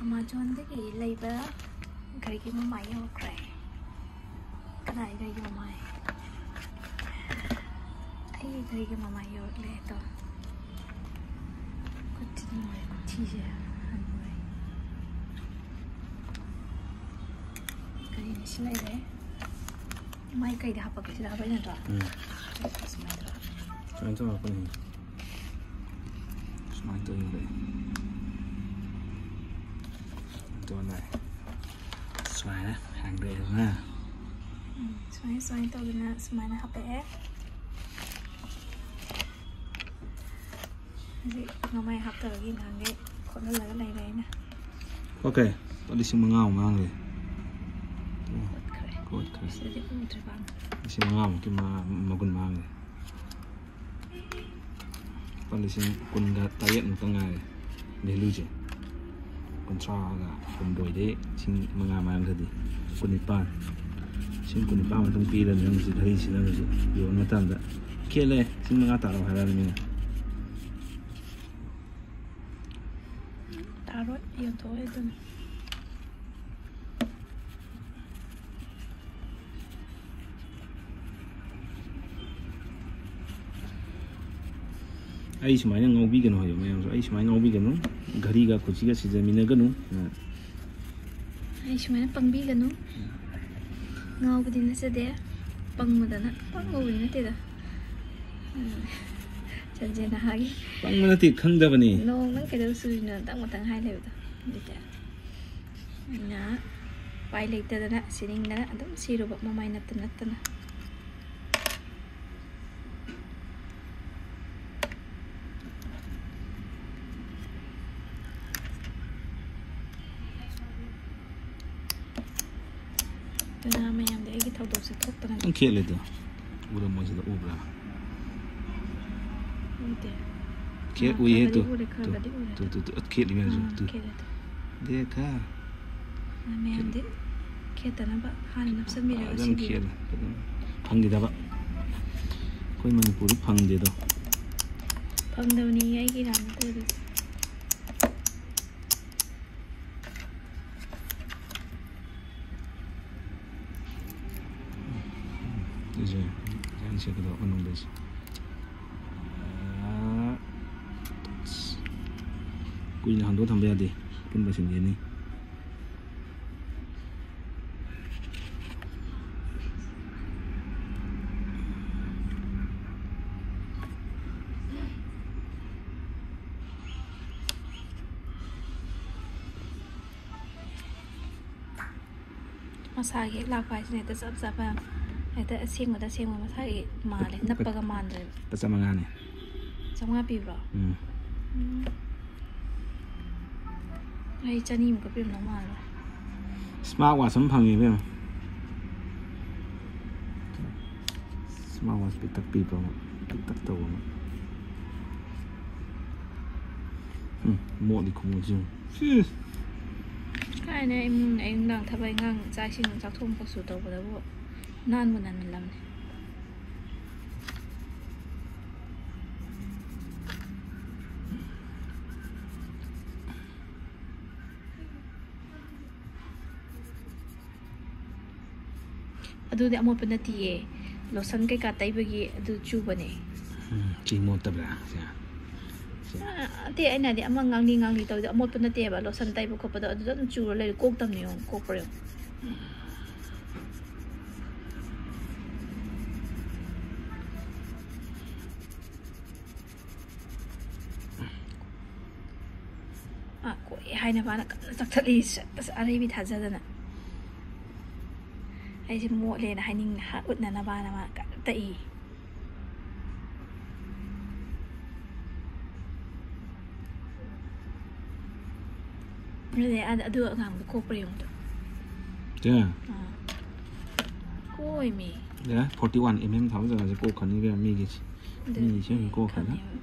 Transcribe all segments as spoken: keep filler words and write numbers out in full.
ꯑꯦꯃꯥꯖꯣꯟꯗꯒꯤ ꯂꯩꯕ ꯘꯔꯤꯒꯤ ꯃꯃꯥꯏ ꯌꯧꯔꯛꯈ꯭ꯔꯦ꯫ ꯀꯅꯥꯒꯤ ꯘꯔꯤꯒꯤ ꯃꯃꯥꯏ? ꯑꯩꯒꯤ ꯘꯔꯤꯒꯤ ꯃꯃꯥꯏ ꯌꯧꯔꯛꯂꯦ ꯑꯗꯣ꯫ ꯈꯨꯠꯁꯤꯗꯤ ꯅꯨꯡꯉꯥꯏ, ꯈꯨꯠꯊꯤꯁꯦ ꯌꯥꯝ ꯅꯨꯡꯉꯥꯏ꯫ ꯘꯔꯤꯅꯤ ꯁꯤ ꯂꯩꯔꯦ꯫ ꯃꯥꯏ ꯀꯩꯗ ꯍꯥꯞꯄꯛꯀꯦ? ꯁꯤꯗ ꯍꯥꯞꯄꯛꯏ ꯅꯠꯇ꯭ꯔꯣ? ꯎꯝ꯫ ꯁꯨꯃꯥꯏꯅ ꯇꯧꯔꯣ꯫ ꯁꯨꯃꯥꯏꯅ ꯇꯧꯔꯛꯄꯅꯤ꯫ ꯁꯨꯃꯥꯏꯅ ꯇꯧꯔꯒ ꯂꯩ꯫ ꯑꯗꯨꯒ ꯂꯥꯛꯑꯦ꯫ ꯁꯨꯃꯥꯏꯅ ꯍꯥꯡꯗꯣꯛꯑꯦꯗꯅ꯫ ꯎꯝ, ꯁꯨꯃꯥꯏꯅ, ꯁꯨꯃꯥꯏꯅ ꯇꯧꯗꯅ ꯁꯨꯃꯥꯏꯅ ꯍꯥꯞꯄꯛꯑꯦ꯫ ꯍꯧꯖꯤꯛ ꯃꯃꯥꯏ ꯍꯥꯞꯇꯕꯒꯤ ꯅꯍꯥꯟꯈꯩ ꯈꯣꯠꯍꯜꯂꯒ ꯂꯩꯔꯦ ꯑꯩꯅ꯫ ꯑꯣꯀꯦ, ꯂꯨꯄꯥ ꯂꯤꯁꯤꯡ ꯃꯉꯥꯃꯨꯛ ꯃꯥꯡꯈ꯭ꯔꯦ꯫ ꯈꯣꯠꯈ꯭ꯔꯦ꯫ ꯈꯣꯠꯈ꯭ꯔꯦ꯫ ꯁꯤꯗꯗꯤ ꯎꯗ꯭ꯔꯦ ꯄꯥꯛꯅ꯫ ꯂꯤꯁꯤꯡ ꯃꯉꯥꯃꯨꯛꯀꯤ ꯃꯥ-, ꯃꯒꯨꯟ ꯃꯥꯡꯈ꯭ꯔꯦ꯫ ꯂꯨꯄꯥ ꯂꯤꯁꯤꯡ ꯀꯨꯟꯒ ꯇꯔꯦꯠꯃꯨꯛꯇ ꯉꯥꯏꯔꯦ ꯚꯦꯂꯨꯁꯦ꯫ ꯀꯨꯟꯊ꯭ꯔꯥꯒ ꯍꯨꯝꯗꯣꯏꯗꯩ ꯂꯤꯁꯤꯡ ꯃꯉꯥ ꯃꯥꯡꯈ꯭ꯔꯗꯤ ꯀꯨꯟꯅꯤꯄꯥꯟ꯫ ꯂꯤꯁꯤꯡ ꯀꯨꯟꯅꯤꯄꯥꯟ ꯃꯇꯨꯡ ꯄꯤꯔꯅꯤ ꯍꯧꯖꯤꯛ ꯘꯔꯤꯁꯤꯅ ꯍꯧꯖꯤꯛ ꯌꯣꯟꯕ ꯃꯇꯝꯗ꯫ ꯈꯦꯠꯂꯦ, ꯂꯤꯁꯤꯡ ꯃꯉꯥ ꯇꯥꯔꯣ ꯍꯥꯏꯔꯛꯑꯕꯅꯤꯅ꯫ ꯇꯥꯔꯣꯏ, ꯌꯣꯟꯊꯣꯛꯑꯦ ꯑꯗꯨꯝ꯫ ꯑꯩ ꯁꯨꯃꯥꯏꯅ ꯉꯥꯎꯕꯤꯒꯅꯨ ꯍꯥꯏꯕ ꯃꯌꯥꯝꯁꯨ, ꯑꯩ ꯁꯨꯃꯥꯏꯅ ꯉꯥꯎꯕꯤꯒꯅꯨ, ꯘꯔꯤꯒ ꯈꯨꯠꯁꯤꯒ ꯁꯤꯖꯃꯤꯟꯅꯒꯅꯨ꯫ ꯑꯩ ꯁꯨꯃꯥꯏꯅ ꯄꯪꯕꯤꯒꯅꯨ꯫ ꯉꯥꯎꯕꯗꯤ ꯅꯠꯆꯗꯦ, ꯄꯪꯕꯗꯅ ꯄꯪꯕꯕꯨꯗꯤ ꯅꯠꯇꯦꯗ꯫ ꯎꯝ, ꯆꯟꯖꯦ ꯅꯍꯥꯒꯤ ꯄꯪꯕ ꯅꯠꯇꯦ, ꯈꯪꯗꯕꯅꯤ꯫ ꯅꯣꯡ ꯅꯪ ꯀꯩꯗꯧ ꯆꯨꯔꯤꯅꯣ? ꯃꯇꯥꯡ ꯃꯇꯥꯡ ꯍꯥꯏ ꯂꯩꯕꯗꯣ꯫ ꯑꯗꯨꯗꯤ ꯑꯩꯅ ꯎꯄꯥꯏ ꯂꯩꯇꯗꯅ, ꯁꯤꯅꯤꯡꯗꯅ ꯑꯗꯨꯝ ꯁꯤꯔꯨꯕ, ꯃꯃꯥꯏ ꯅꯠꯇ ꯅꯠꯇꯅ꯫ ꯑꯗꯨꯅ ꯃꯌꯥꯝꯗꯤ ꯑꯩꯒꯤ ꯊꯧꯗꯣꯛꯁꯦ ꯊꯣꯛꯇꯅ ꯈꯤꯇꯪ ꯈꯦꯠꯂꯦꯗꯣ꯫ ꯎꯔꯝꯃꯣꯏ ꯁꯤꯗ, ꯎꯕ꯭ꯔꯥ? ꯎꯗꯦ꯫ ꯈꯦꯠ ꯑꯥ, ꯎꯏꯍꯦ, ꯈꯔꯗꯤ ꯇꯨ, ꯎꯔꯦ, ꯇꯨ, ꯈꯔꯗꯤ ꯎꯔꯦ꯫ ꯇꯨ, ꯇꯨ, ꯇꯨ, ꯈꯦꯠꯂꯤ ꯃꯌꯥꯝꯁꯦ, ꯑꯥ, ꯇꯨ꯫ ꯈꯦꯠꯂꯦ, ꯇꯨ꯫ ꯗꯦꯈꯥ꯫ ꯑꯗꯨꯅ ꯃꯌꯥꯝꯗꯤ ꯈꯦꯠꯇꯅꯕ ꯍꯥꯟꯅ ꯅꯞꯁꯟꯕꯤꯔꯒ ꯐꯖꯅ ꯁꯤꯡꯕꯤꯔꯣ꯫ ꯈꯦꯠꯂꯦ, ꯐꯖꯅ꯫ ꯐꯪꯈꯤꯗꯕ꯫ ꯑꯩꯈꯣꯏ ꯃꯅꯤꯄꯨꯔꯗꯤ ꯐꯪꯗꯦꯗꯣ꯫ ꯐꯪꯗꯕꯅꯤ, ꯑꯩꯒꯤ ꯏꯔꯥꯟ ꯅꯠꯇꯦ ꯑꯗꯨꯗꯤ꯫ ꯁꯦ ꯀꯩꯗꯧ ꯃꯅꯨꯡꯗ ꯁꯦ꯫ ꯑꯥ, ꯑꯁ, ꯀꯨꯏꯅ ꯍꯥꯡꯗꯣꯛꯑ ꯊꯝꯕ ꯌꯥꯗꯦ꯫ ꯑꯄꯨꯟꯕ ꯁꯤꯟꯒꯦꯅꯤ꯫ ꯃꯁꯥꯒꯤ ꯍꯦꯛ ꯂꯥꯛꯄ ꯍꯥꯏꯁꯤꯅ ꯍꯦꯛꯇ ꯆꯞ ꯆꯥꯕ, ꯍꯦꯛꯇ ꯑꯁꯦꯡꯕꯗ ꯑꯁꯦꯡꯕ ꯃꯁꯥꯒꯤ ꯃꯥꯜꯂꯦ, ꯅꯞꯄꯒ ꯃꯥꯟꯗ꯭ꯔꯦꯕ꯫ ꯂꯨꯄꯥ ꯆꯥꯝꯃꯉꯥꯅꯦ꯫ ꯆꯥꯝꯃꯉꯥ ꯄꯤꯕ꯭ꯔꯣ? ꯎꯝ꯫ ꯎꯝ꯫ ꯑꯩ ꯆꯅꯤꯃꯨꯛꯀ ꯄꯤꯔꯝꯗꯧ ꯃꯥꯜꯂꯦ꯫ Smart watch ꯑꯃ ꯐꯪꯉꯤ ꯏꯕꯦꯝꯃ꯫ Smart watch ꯄꯤꯛꯇꯛ ꯄꯤꯛꯄ ꯑꯃ, ꯄꯤꯛꯇꯛ ꯇꯧꯕ ꯑꯃ꯫ ꯎꯝ, ꯃꯣꯠꯂꯤ ꯈꯨꯃꯣꯠꯁꯤ ꯌꯦꯡꯉꯨ꯫ ꯁꯤ꯫ ꯀꯥꯏꯅ ꯏꯃꯨꯡ ꯑꯌꯨꯛ ꯅꯨꯡꯗꯥꯡ ꯊꯕꯛ ꯏꯪꯈꯥꯡ ꯆꯥꯛ ꯏꯁꯤꯡ ꯆꯥꯛꯊꯣꯡ ꯈꯣꯠꯁꯨ ꯇꯧꯕꯗꯕꯨ ꯅꯥꯟꯕꯨ ꯅꯥꯟꯃꯜꯂꯝꯅꯤ꯫ ꯑꯗꯨꯗꯤ ꯑꯃꯣꯠꯄ ꯅꯠꯇꯤꯌꯦ, lotion ꯀꯩꯀꯥ ꯇꯩꯕꯒꯤ ꯑꯗꯨ ꯆꯨꯕꯅꯦ꯫ ꯎꯝ, ꯁꯤ ꯃꯣꯠꯇꯕ꯭ꯔꯥ? ꯁꯦ꯫ ꯁꯦ꯫ ꯑ, ꯑꯇꯩ ꯑꯩꯅ ꯍꯥꯏꯗꯤ ꯑꯃ ꯉꯥꯡꯂꯤ ꯉꯥꯡꯂꯤ ꯇꯧꯕꯗꯣ ꯑꯃꯣꯠꯄ ꯅꯠꯇꯦꯕ, lotion ꯇꯩꯕ ꯈꯣꯠꯄꯗꯣ ꯑꯗꯨꯗ ꯑꯗꯨꯝ ꯆꯨꯔ ꯂꯩꯔꯦ, ꯀꯣꯛꯇꯕꯅꯦ ꯌꯦꯡꯉꯣ, ꯀꯣꯛꯄ꯭ꯔꯥ ꯌꯦꯡꯉꯣ꯫ ꯑꯥ, ꯀꯣꯛꯑꯦ ꯍꯥꯏꯅ ꯃꯥꯅ ꯀꯟꯅ ꯆꯥꯛꯊꯠꯂꯤ, ꯑꯁ, ꯑꯔꯩꯕꯤ ꯊꯥꯖꯗꯅ꯫ ꯑꯩꯁꯦ ꯃꯣꯠꯂꯦꯅ ꯍꯥꯏꯅꯤꯡ-, ꯍꯥ-, ꯎꯠꯅꯅꯕꯅ ꯃꯥꯅ ꯀꯟꯅ ꯇꯛꯏ꯫ ꯑꯗꯨꯅꯦ, ꯑ-, ꯑꯗꯨ ꯑꯉꯥꯡꯕꯗꯣ ꯀꯣꯛꯄ꯭ꯔꯥ ꯌꯦꯡꯉꯨꯗꯣ꯫ ꯁꯦ꯫ ꯑꯥ꯫ ꯀꯣꯛꯏꯃꯤ꯫ ꯌꯥꯔꯦ, forty one mm ꯊꯥꯕ ꯖꯒꯥꯁꯦ ꯀꯣꯛꯈ꯭ꯔꯅꯤ ꯏꯕꯦꯝꯃ, ꯃꯤꯒꯤꯁꯦ꯫ ꯑꯗꯨ ꯃꯤꯒꯤꯁꯦ ꯑꯃꯨꯛ ꯀꯣꯛꯈ꯭ꯔꯅꯤ꯫ ꯈꯪꯉꯦꯕ꯫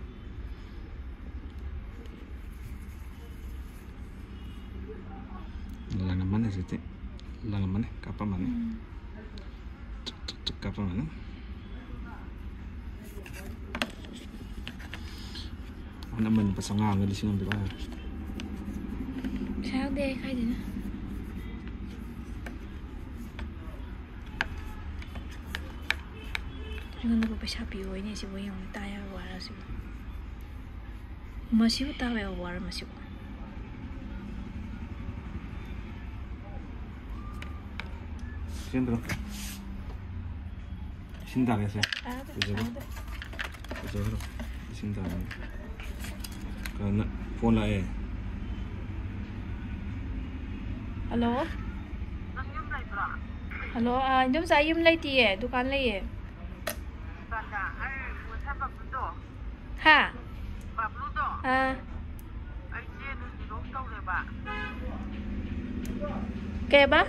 ꯂꯪꯉꯝꯃꯅꯤ ꯍꯧꯖꯤꯛꯇꯤ꯫ ꯂꯪꯉꯝꯃꯅꯤ, ꯀꯥꯞꯄꯝꯃꯅꯤ꯫ ꯎꯝ꯫ ꯆꯛ, ꯆꯛ, ꯆꯛ ꯀꯥꯞꯄꯝꯃꯅꯤ꯫ ꯑꯅꯝꯕ ꯂꯨꯄꯥ ꯆꯥꯝꯃꯉꯥ ꯑꯃꯒ ꯂꯤꯁꯤꯡ ꯑꯃ ꯄꯤꯔꯛꯑꯣ ꯍꯥꯏꯔꯣ? ꯄꯩꯁꯥ ꯌꯥꯎꯗꯦ ꯀꯥꯏꯗꯩꯅꯣ? ꯅꯪꯅꯕꯨ ꯄꯩꯁꯥ ꯄꯤꯌꯣ ꯍꯥꯏꯅꯦ ꯁꯤꯕꯨ, ꯌꯦꯡꯉꯨꯅꯦ, ꯇꯥ ꯌꯥꯕ ꯋꯥꯔ ꯁꯤꯕꯨ꯫ ꯃꯁꯤꯕꯨ ꯇꯥꯕ ꯌꯥꯕ ꯋꯥꯔ ꯃꯁꯤꯕꯨ꯫ ꯁꯦꯝꯗ꯭ꯔꯣ? ꯏꯁꯤꯡ ꯇꯥꯒꯦꯁꯦ꯫ ꯇꯥꯗꯦ, ꯐꯖꯕ꯫ ꯇꯥꯗꯦ꯫ ꯐꯖꯈ꯭ꯔꯣ꯫ ꯏꯁꯤꯡ ꯇꯥꯒꯦ꯫ ꯀꯅꯥ? ꯐꯣꯟ ꯂꯥꯛꯑꯦ꯫ ꯍꯜꯂꯣ꯫ ꯅꯪ ꯌꯨꯝ ꯂꯩꯕ꯭ꯔꯣ? ꯍꯜꯂꯣ, ꯑꯥ, ꯏꯟꯗꯣꯝꯆꯥ, ꯑꯩ ꯌꯨꯝ ꯂꯩꯇꯤꯌꯦ, ꯗꯨꯀꯥꯟ ꯂꯩꯌꯦ꯫ ꯗꯨꯀꯥꯟꯗ? ꯑꯩ ꯉꯁꯥꯏ ꯕꯕ꯭ꯂꯨꯗꯣ꯫ ꯍꯥ? ꯕꯕ꯭ꯂꯨꯗꯣ? ꯑꯥ꯫ ꯑꯩ ꯆꯦ ꯅꯨꯡ ꯖꯦꯔꯣꯛꯁ ꯇꯧꯔꯦꯕ꯫ ꯀꯩꯕ?